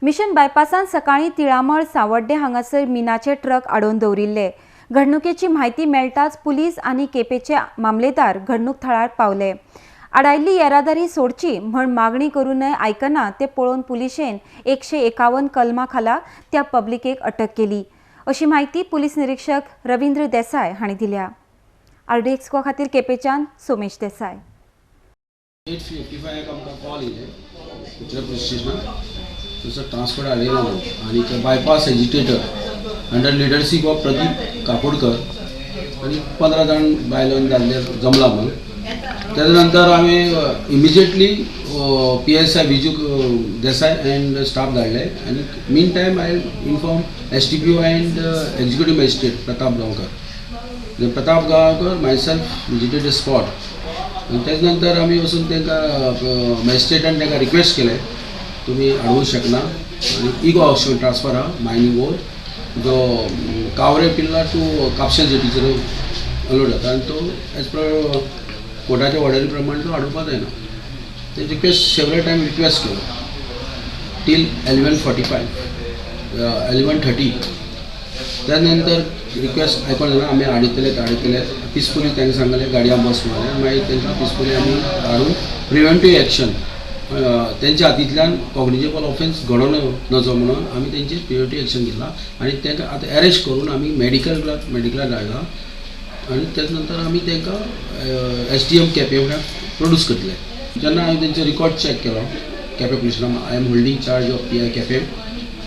Mission बायपासान सकाळीं तिळामळ सावड्डे हांगासर मिनाचे ट्रक आडोवन दवरिल्ले. घडणुकेची म्हायती मेळटाच पुलीस आनी केपेचे मामलेदार घडणूक थळार पावले. आडायल्ली येरादारी सोडची म्हण मागणी करूनय आयकना ते पळोवन पुलिशेन 151 कलमा खाला त्या पब्लिकेक अटक केली, अशी म्हायती पुलीस निरीक्षक रवींद्र देसाय हांणी दिल्या. आरडीएक्सको खातीर केपेच्यान सोमेश देसाय. 8:55 आमकां कॉल येयले कुचराय पुलीस स्टेशनार, थंयसर ट्रान्सपोर्ट हाडयला म्हणून आनी ते bypass agitator under leadership of Pradeep Kakodkar आनी 15 जाण बायलो आनी दादले जमला म्हणून. तेच्या नंतर आमी immediately PSI Viju Desai and staff धाडले आनी mean time I inform SDPO and executive magistrate Pratap Gaonkar. Pratap Gaonkar, myself visited the spot आनी तेज नंतर आमी वचून तांकां मॅजिस्ट्रेटान तांकां रिक्वेस्ट केलें, तुमी हाडूंक शकना आनी इगो ऑक्शन ट्रान्सफर आहा, मायनींग ओर जो कावरे पिल्ला टू कापशें जेटीचेर अनलोड जाता आनी तो एज पर कोर्टाच्या ऑर्डरी प्रमाणे तो हाडोवपाक जायना. ते रिक्वेस्ट सेवरल टायम रिक्वेस्ट केलो till 11:45, 11:30. त्या नंतर रिक्वेस्ट आयकोन जायना. आमी हाडयतले हाडयतले, पिसफुली तांकां सांगलें, गाडयां बस म्हणलें. मागीर तांकां पिसफुली आमी हाडून प्रिवेंटीव एक्शन, तेंच्या हातींतल्यान कॉग्निजेबल ऑफेन्स घडोवन नजो म्हणून आमी तेंचेर प्रिवेंटीव एक्शन घेतला आनी तांकां आतां अरेस्ट करून आमी मेडिकलाक धाडला आनी तेज नंतर आमी तांकां एसडीएम केपें प्रोड्यूस करतले. जेन्ना हांवें तेंचो रिकॉर्ड चॅक केलो केपें पुलिसां, I am holding charge of PI Quepem,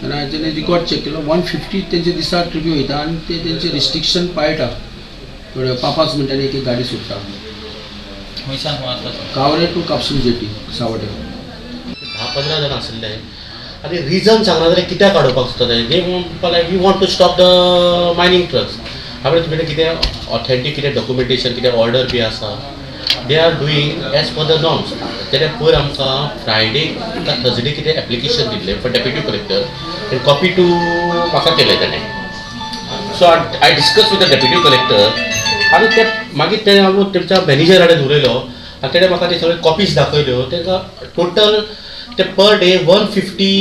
तेन्ना हांवें तेंचे रिकॉर्ड चॅक केलो, 150 तेंचे दिसा ट्रिपी वयता आनी ते तेंचे रिस्ट्रिक्शन पाळटा. थोडे पांच पांच मिनटांनी एक एक गाडी सुट्टा. खंयसान खंय आसता? कावरे टू कापसूल जेटी, सावड्डे. 10-15 जाण आशिल्ले आनी रिजन सांगना जाल्यार कित्याक हाडोवपाक सोदता ते. ते म्हणपाक लागले, "We want to stop the mining trucks." हांवें तुमचे कितें ऑथेंटीक कितें डॉक्युमेंटेशन, कितें ऑर्डर बी आसा? They are doing as per the norms. तेणे पयर आमकां फ्रायडे का थर्सडे कितें एप्लिकेशन दिल्लें for deputy collector and copy to म्हाका केलें तेणें. So I discuss with the deputy collector आनी ते मागीर ते हांव तेमच्या मॅनेजरा कडेन उलयलो आनी तेणें म्हाका ते सगळे कॉपीज दाखयल्यो. तांकां टोटल ते per day 150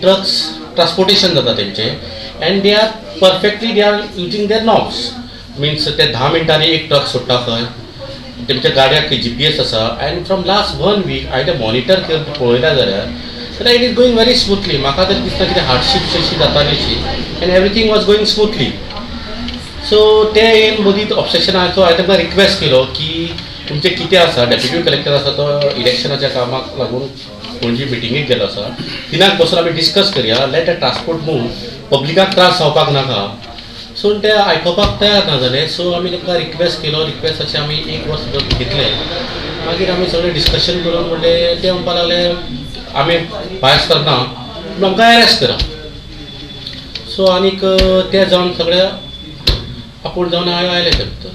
trucks transportation जाता तेमचें and they are perfectly, they are using their norms, means ते 10 मिनटांनी एक ट्रक सोडटा खंय. तेमच्या गाडयाक जीपीएस आसा and from last one week हांवें ते मॉनिटर करून पळयल्या जाल्यार it is going very smoothly. म्हाका तरी दिसता कितें हार्डशीप अशी जाताली अशी and everything was going smoothly. So ते येवन मदीं ऑब्सेशन आहा. सो हांवें तांकां रिक्वेस्ट केलो की तुमचें कितें आसा, डेप्युटी कलेक्टर आसा तो इलेक्शनाच्या कामाक लागून पणजी मिटिंगेक गेलो आसा, तिनाक बसून आमी डिस्कस करया, let a transport move, पब्लिकाक त्रास जावपाक नाका. सो ते आयकोपाक तयार ना जाले. सो आमी तांकां रिक्वेस्ट केलो. रिक्वेस्ट अशें आमी एक वर्स सुद्दां घेतलें. मागीर आमी सगळें डिस्कशन करून म्हणलें, ते म्हणपाक लागले, आमी भायर सरना पूण आमकां एरेस्ट करा. सो आनीक ते जावन सगळे आपूण जावन आयले ते भितर.